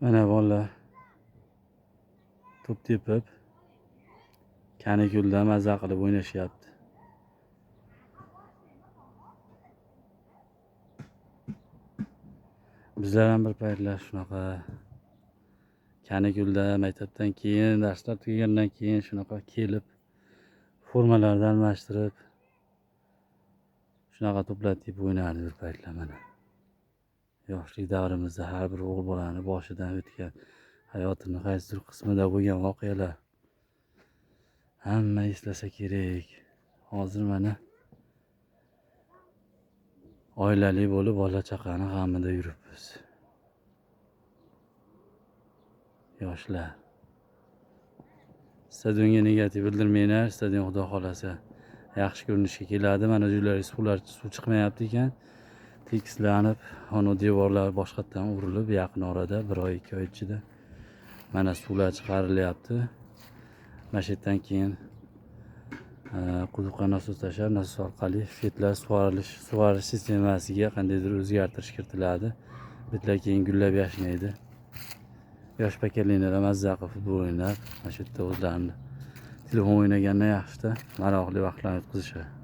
Mana bolalar to'p tepib, kanikulda maza qilib o'ynashyapti. Bizlar ham bir paytlar shunaqa kanikulda maktabdan keyin, darslar tugagandan keyin shunaqa kelib, formalarni almashtirib, shunaqa to'plar tepib o'ynardik bir paytlar mana. Yoshlik davrimizda har bir o'g'il bolani boshidan o'tgan hayotini qaysidir qismida bo'lgan voqealar hamma eslasa kerak. Hozir mana oilali bo'lib, bola chaqani g'amida yuribmiz. Yoshlar. Stadionga negativ bildirmanglar, stadion xudo xolasa yaxshi ko'rinishga keladi. Mana joylarga suvlar, suv chiqmayapti ekan. Tekislanib, ana devorlar boshqatdan urilib, yaqin orada 1 oy, 2 oy ichida mana suvlar chiqarilyapti. Mana shu yerdan keyin quduqqa nasos tashlab, nasos orqali fetlar sug'arish sistemasiga qandaydir o'zgartirish kiritiladi. Bitlar keyin gullab yashnaydi. Yosh pokoleniyalar mazza qilib futbol o'ynab, mana shu yerda o'zlarini telefon o'ynagandan yaxshida maroqli vaqtlarni o'tkazishadi.